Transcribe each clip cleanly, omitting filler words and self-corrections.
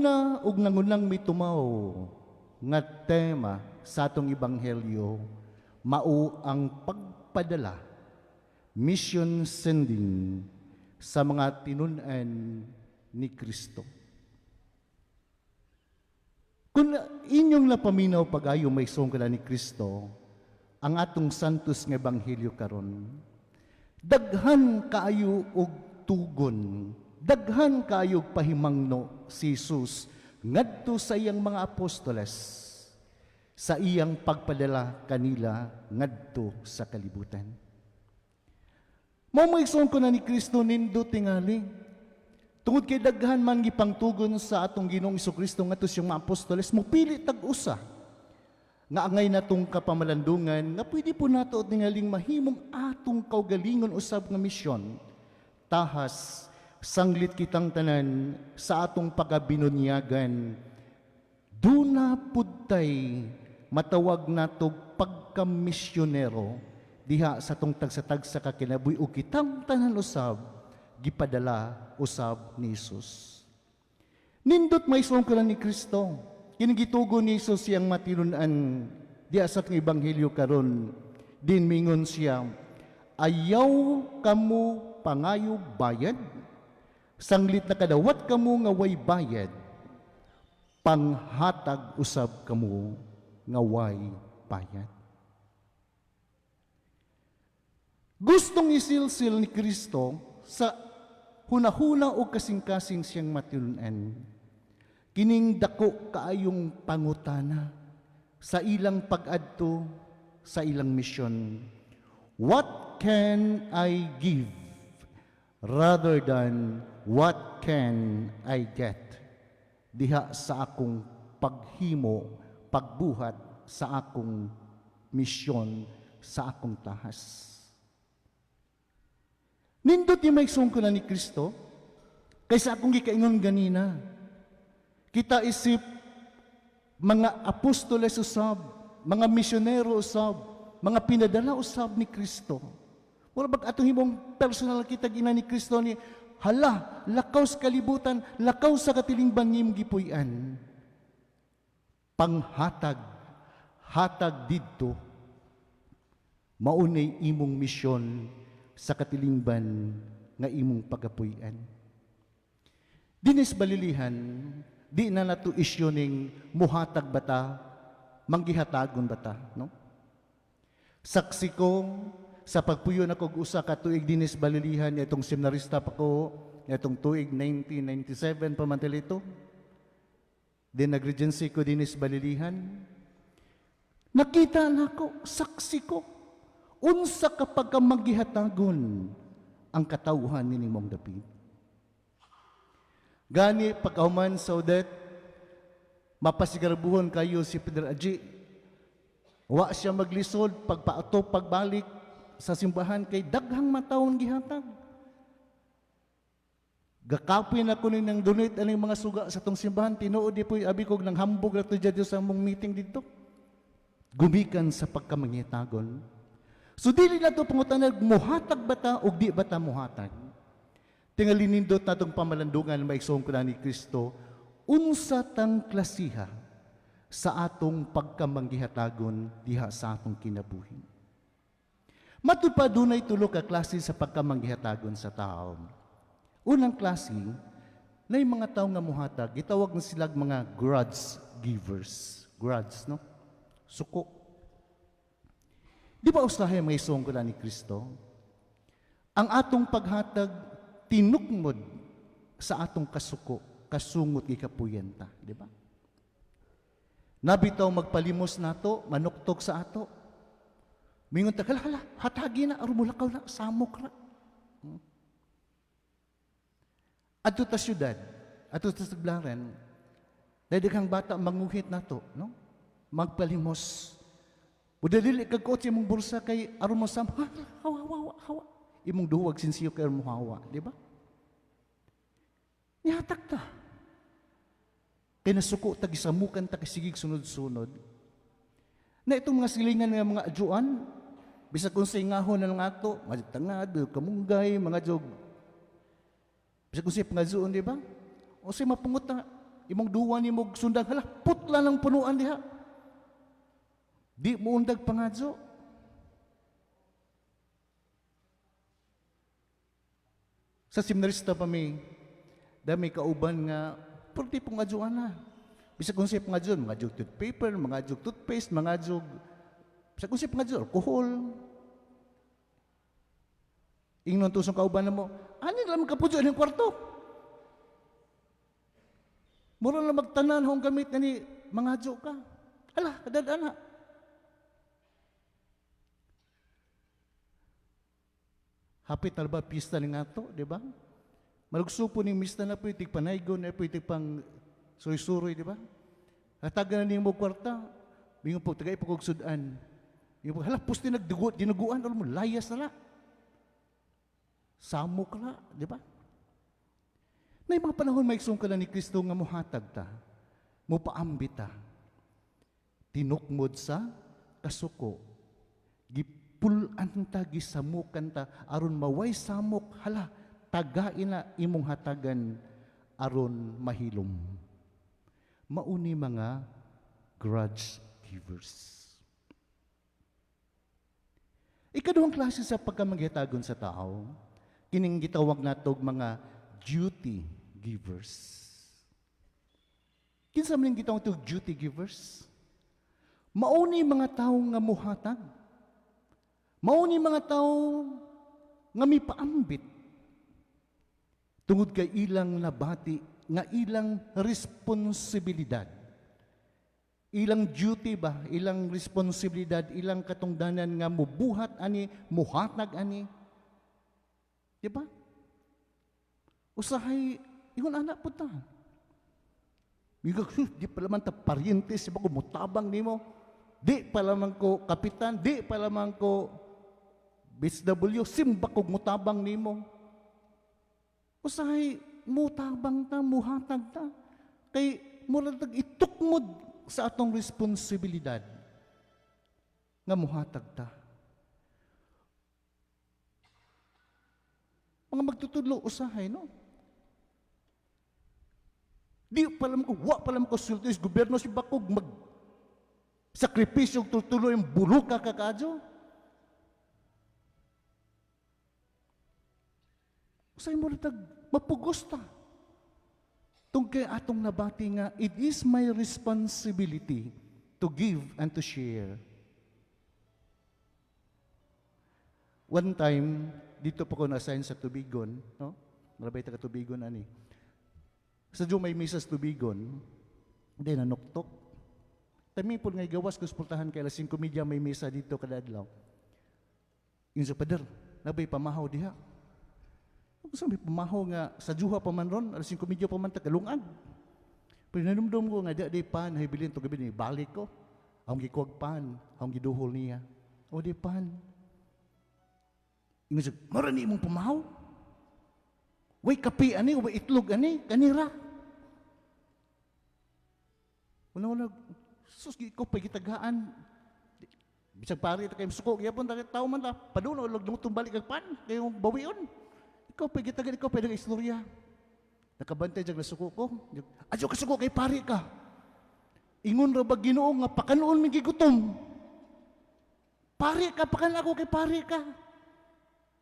Una ug nangunang mitumaw nga tema sa atong ebanghelyo mao ang pagpadala, mission sending sa mga tinun-an ni Kristo. Kung inyong napaminaw pag-ayo, mga igsoon ni Kristo, ang atong Santos nga Ebanghelyo karon, daghan kaayo og tugon, daghan kaayo og pahimangno si Jesus ngadto sa iyang mga apostoles sa iyang pagpadala kanila ngadto sa kalibutan. Mao, mga igsoon ko na ni Kristo, nindot tingali. Tungod kay daghan man gipangtugon sa atong Ginoong Kristo ngadto sa iyang mga apostoles, mopili tag usa nga angay natong kapamalandungan nga pwede po nato tingaling mahimong atong kaugalingon usab nga misyon. Tahas sanglit kitang tanan sa atong pagabinunyagan, duna pud tay matawag nato pagkamisyonero diha sa atong tagsa-tagsa ka kinabuhi ug kitang tanan usab gipadala usab ni Jesus. Nindot, mga igsoon ko ni Kristo. Kini gitugon ni Jesus siyang matinun-an diha sa atong ebanghelyo karon. Din mingon siya, "Ayaw kamo pangayo bayad, sanglit nakadawat kamo nga way bayad, panghatag usab kamo nga way bayad." Gustong isilsil ni Kristo sa hunahuna o kasing-kasing siyang matinun-an kining dako kaayong pangutana sa ilang pag-adto sa ilang misyon. What can I give rather than what can I get? Diha sa akong paghimo, pagbuhat sa akong misyon, sa akong tahas. Nindot yung mga igsoon ko na ni Kristo, kaysa akong gikaingon ganina. Kita isip mga apostoles usab, mga misyonero usab, mga pinadala usab ni Kristo. Mura bag atong himong personal kita gina ni Kristo ni, "Hala, lakaw sa kalibutan, lakaw sa katilingban nga imong gipuy-an. Panghatag, hatag didto, maunay imong misyon sa katilingban nga imong pagapuy-an." Dinis balilihan, di na nato isyu ning muhatag bata, manggihatagon bata, no? Saksi ko sa pagpuyo na kog 1 ka tuig dinis balilihan itong seminarista pa ko, itong tuig 1997 pa man ito. Din nag-regency ko dinis balilihan. Nakita nako, saksi ko, unsa kapag ka maghihatagon ang katawhan ni Mong David. Gani pagkahuman sa Odette, mapasigarbuhon kayo si Pedro Aji. Wa siya maglisod pagpaato pagbalik sa simbahan kay daghang matawon gihatag. Gakapin ako ni nang donate aning mga suga sa tong simbahan, tinuod di po'y abi kog nang hambog ra to dyan sa among meeting dito. Gumikan sa pagkamangitagon. So dili na to pangutana muhatag bata og di bata muhatag. Tingali nindot natong pamalandungan, mga igsoon ko na ni Kristo, unsa tang klasiha sa atong pagkamanggihatagon diha sa atong kinabuhi. Matud pa dunay tulo ka klase sa pagkamanggihatagon sa tao. Unang klase, na yung mga tao nga muhatag, gitawag na silag mga grudge givers. Grudge, no? Suko. Di ba usahay, mga igsoon ko na ni Kristo? Ang atong paghatag, tinukmod sa atong kasuko, kasungot gikapuyan ta, di ba? Nabitaw magpalimos nato, manuktok sa ato. Mingon ta, "Hala, hala, hatagi na, aron mulakaw na, samok ra." Adto ta syudad, adto ta Tagbilaran, dahil bata manguhit nato, no? Magpalimos. Uda dili kag kuot sa imong bulsa kay aron mo sam, ha, hawa, hawa, hawa. Imong duwag sinsiyo kay aron mo hawa, di ba? Nihatag ta. Kay nasuko ta, gisamukan ta kay sigig sunod-sunod. Na itong mga silingan nga mga ajuan, bisag kung sa ingahon na lang ato, mga tangad, kamunggay, mga jog. Bisag kung sa pangajuon, di ba? O sa mapungot na, Imong duwa ni mo sundang, hala, putla ng punuan diha. Di mo undag pangadyo. Sa seminarista pa mi, dami kauban nga, pwede pong adyoan na. Bisag kung siya pangadyo, mga adyo toothpaper, mga adyo toothpaste, mga adyo, bisag kung siya pangadyo, alcohol. Ingnon tusong kauban na mo, ano lang kapudyo ng kwarto? Mura lang magtanan hong gamit na ni mga adyo ka. Hala, adad-ana. Hapit na ba pista ni nga to, di ba? Malugsupo ni mista na pwede panaygon, na pwede pang suroy-suroy, di ba? Hatagan na nimo kwarta, bingon po, tagay po kog sudan. Bingon po, hala, pusti nagdugo, dinuguan, alam mo, layas na la. Samok na, di ba? Na mga panahon, maiksong ka na ni Kristo nga muhatag ta, mupaambit ta, tinukmod sa kasuko, gipulan ta, gisamukan ta, aron maway samok, hala, tagain na imong hatagan, aron mahilom. Mauni mga grudge givers. Ikaduhang klase sa pagkamaghitagon sa tao, kining gitawag natog mga duty givers. Kinsa man gitawag tog duty givers? Mauni mga tawo nga muhatag. Mauni mga tawo nga mipaambit. Tungod kay ilang nabati nga ilang responsibilidad. Ilang duty ba, ilang responsibilidad, ilang katungdanan nga mubuhat ani, muhatag ani. Di ba? Usahay, ingon anak po ta. Di pa laman ta paryente, si ba ko mutabang nimo. Di pa laman ko kapitan, di pa laman ko BSW, simba ko mutabang nimo. Usahay, mutabang ta, muhatag ta. Kay mura tag itukmod sa atong responsibilidad nga muhatag ta. Mga magtutudlo usahay, no? Di pa lamang ko, wa pa lamang ko sulti sa gobyerno si Bakog mag sakripisyo tutuloy yung buluka kakadyo. Usahay mura tag mapugos ta. Tungkay atong nabati nga, it is my responsibility to give and to share. One time, dito pa ko na-assign sa Tubigon, no? Marabay taga Tubigon, ani. Sa Diyo may misa sa Tubigon, hindi nanuktok. Tami po nga gawas ko spultahan kay alas 5:30 may misa dito kada adlaw. Yung sa pader, nabay pamahaw diha. Kung may pamahaw nga sa juha pa man ron, alas 5:30 pa man tagalungag. Pero nanumdum ko nga, di pan, hibilin to gabi ni, balik ko. Ang gikuwag pan, ang giduhol niya. O di pan. Ingon siya, marani imong pamahaw. Way kape ani, way itlog ani, kanira. Una-una, sus, ikaw pa gitagaan. Bisag pare, ito kayo suko, gyapon, tao man ta, paduno, log nung balik ang pan, kayong bawion. Ikaw pa gitagaan, ikaw pa nag-istorya. Nakabantay dyan nasuko ko. Adyo ka suko kay pare ka. Ingon ra ba Ginoo nga pakanoon mi gigutom. Pare ka, pakan ako kay pare ka.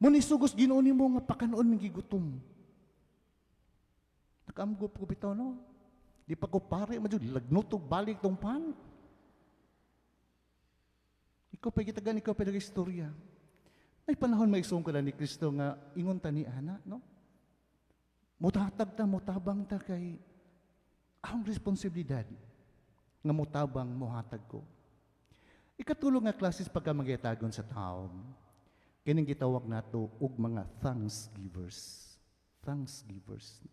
Munisugos Ginoo nimo nga pakanoon mi gigutom. Nakaamgo ko bitaw no. Di pa ko pare madyo lagnutog balik tong pan. Ikaw pa gitagan, ikaw pa nag-istorya. May panahon maigsoon ka lang ni Kristo nga ingon ta ni ana, no? Mutatag ta, mutabang ta kay akong responsibilidad nga mutabang muhatag ko. Ikatulo nga klases pagka magyatagon sa tao, kining gitawag nato og mga thanksgivers. Thanksgivers.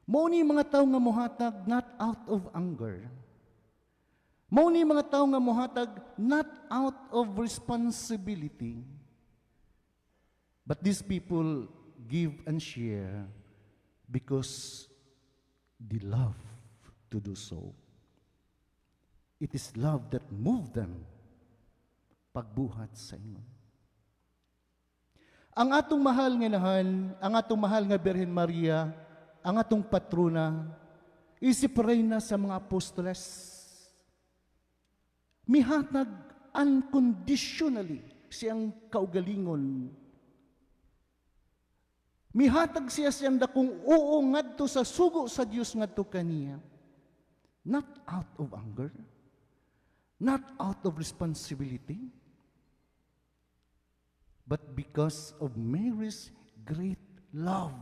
Mao ni mga tao nga muhatag not out of anger. Mao ni mga tao nga muhatag not out of responsibility. But these people give and share because they love to do so. It is love that moved them pagbuhat sa ingon. Ang atong mahal nga inahan, ang atong mahal nga Birhen Maria, ang atong patrona, isip reyna sa mga apostoles, mihatag unconditionally siyang kaugalingon. Mihatag siya siyang dakong oo ngadto sa sugo sa Dios ngadto kaniya. Not out of anger, not out of responsibility, but because of Mary's great love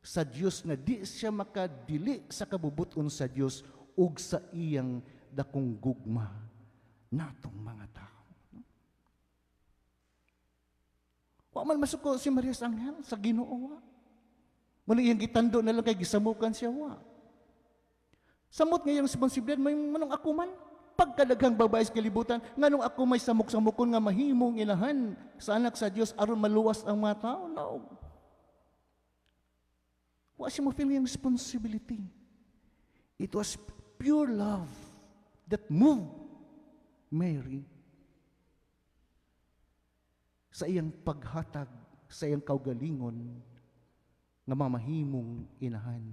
sa Dios nga di siya makadili sa kabubuton sa Dios ug sa iyang dakong gugma natong mga tao. No? Wa man masuko si Maria sa anghel, sa Ginoo, wa. Muna iyang gitando na lang kay gisamukan siya, wa. Samot nga iyang responsibilidad, may manong ako man. Pagkadaghang babae sa kalibutan, nganong ako may samok-samokon nga mahimong inahan sa anak sa Dios aron maluwas ang mga tao? No. Wa siya mo feel yung responsibility. It was pure love that moved Mary sa iyang paghatag sa iyang kaugalingon nga mamahimong inahan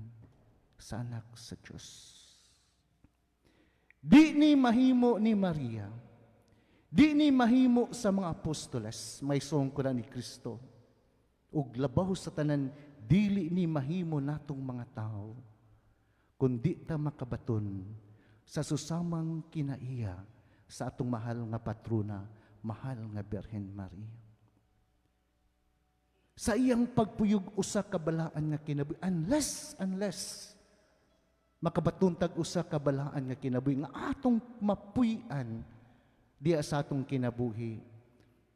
sa anak sa Dios. Di ni mahimo ni Maria, di ni mahimo sa mga apostoles, may na ni Kristo. Ug labaw sa tanan, dili ni mahimo natong mga tao, kundi ta makabaton sa susamang kinaiya sa atong mahal nga patrona, mahal nga Birhen Maria. Sa iyang pagpuyog usa ka balaan nga kinabuhi, unless makabaton tag usa ka balaan nga kinabuhi nga atong mapuy-an diya sa atong kinabuhi,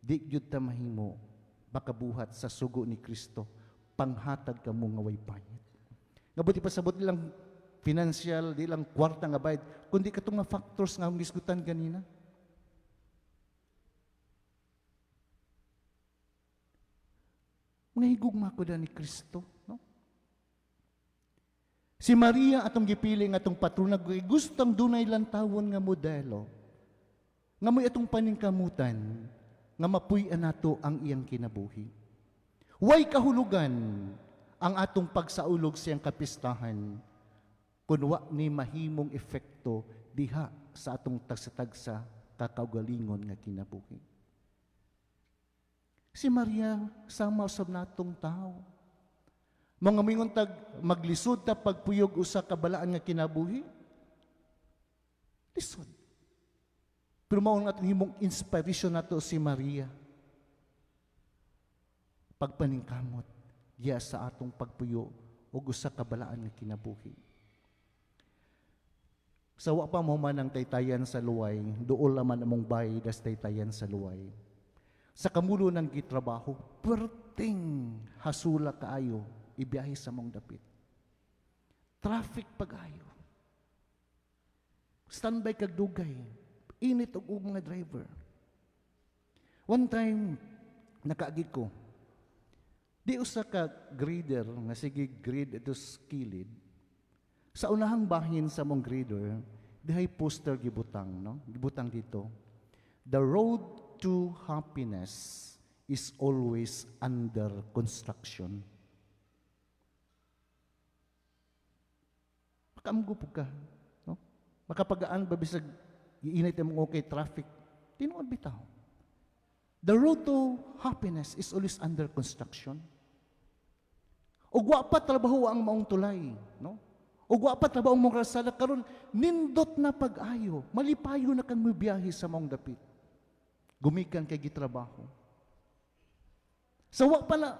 di gyud ta mahimo makabuhat sa sugo ni Kristo, panghatag kamo nga way bayad. Nga buti pasabot lang financial, di lang kwarta nga bayad, kundi katong mga factors nga akong gisgutan ganina. Mga higugma ko ni Kristo, no? Si Maria atong gipili nga atong patrona, gustang dunay lantawon nga modelo. Nga mo'y atong paningkamutan, nga mapuy-an nato ang iyang kinabuhi. Way kahulugan ang atong pagsaulog siyang kapistahan kung wa ni mahimong epekto diha sa atong tagsa-tagsa kakaugalingon nga kinabuhi. Si Maria sama usab natong tao. Mga mingon tag maglisod ta pagpuyog usa ka balaan nga kinabuhi. Lisod. Pero mao nga atong himong inspiration nato si Maria. Pagpaningkamot diya sa atong pagpuyo og usa ka balaan nga kinabuhi. Sa wa pa mo man ang taytayan sa luway, duol man among bay das taytayan sa luway. Sa kamulo ng gitrabaho, perting hasula kaayo ibiyahe sa mong dapit. Traffic pag-ayo. Standby kag dugay. Init og og mga driver. One time, nakaagi ko. Di usa ka grader nga sige grade ito sa kilid. Sa unahang bahin sa mong grader, dihay poster gibutang, no? Gibutang dito. "The road to happiness is always under construction." Makaamgo po ka, no? Makapagaan ba bisag iinit imong okay traffic? Tinuod bitaw. The road to happiness is always under construction. Ug wa pa trabaho ang maong tulay, no? Ug wa pa trabaho ang mong kalsada karon, nindot na pag-ayo, malipayo na kang mibiyahe sa maong dapit. Gumikan kay gitrabaho. Sa wa pa na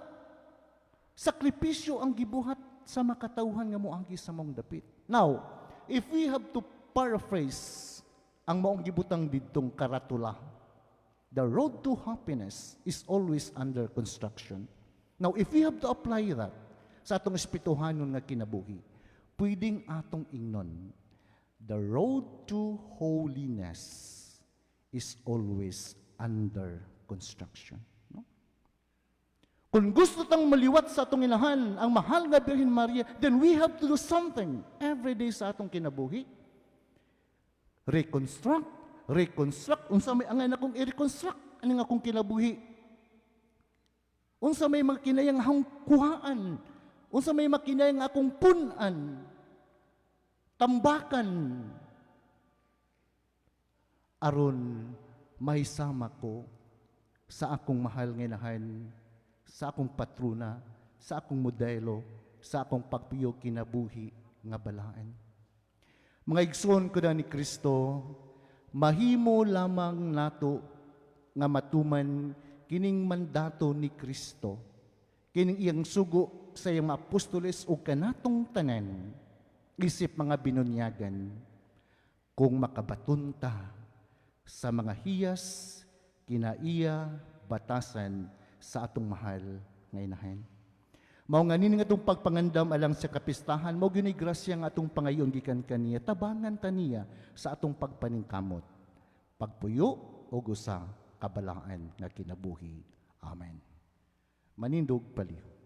sakripisyo ang gibuhat sa makatawhan nga moagi sa maong dapit. Now, if we have to paraphrase ang maong gibutang didtong karatula, "The road to happiness is always under construction." Now, if we have to apply that sa atong espirituhanon nga kinabuhi, pwedeng atong ingnon, "The road to holiness is always under construction." No? Kung gusto tang maliwat sa atong inahan, ang mahal nga Birhen Maria, then we have to do something every day sa atong kinabuhi. Reconstruct, reconstruct. Unsa may angay nakong i-reconstruct ani nga akong kinabuhi? Unsa may mga kinayang kuhaan Unsa may makinay nga akong punan, tambakan, aron mahisama ko sa akong mahal nga inahan, sa akong patrona, sa akong modelo, sa akong pagpiyog kinabuhi nga balaan? Mga igsoon ko na ni Kristo, mahimo lamang nato nga matuman kining mandato ni Kristo, kining iyang sugo sa iyang mga apostoles ug kanatong tanan, isip mga binunyagan, kung makabaton ta sa mga hiyas kinaiya batasan sa atong mahal nga inahan. Mao nga nini nga atong pagpangandam alang sa kapistahan, mao gyud grasya nga atong pangayon gikan kaniya, tabangan ta niya sa atong pagpaningkamot, pagpuyo ug usa ka balaan nga kinabuhi. Amen. Manindog palihog.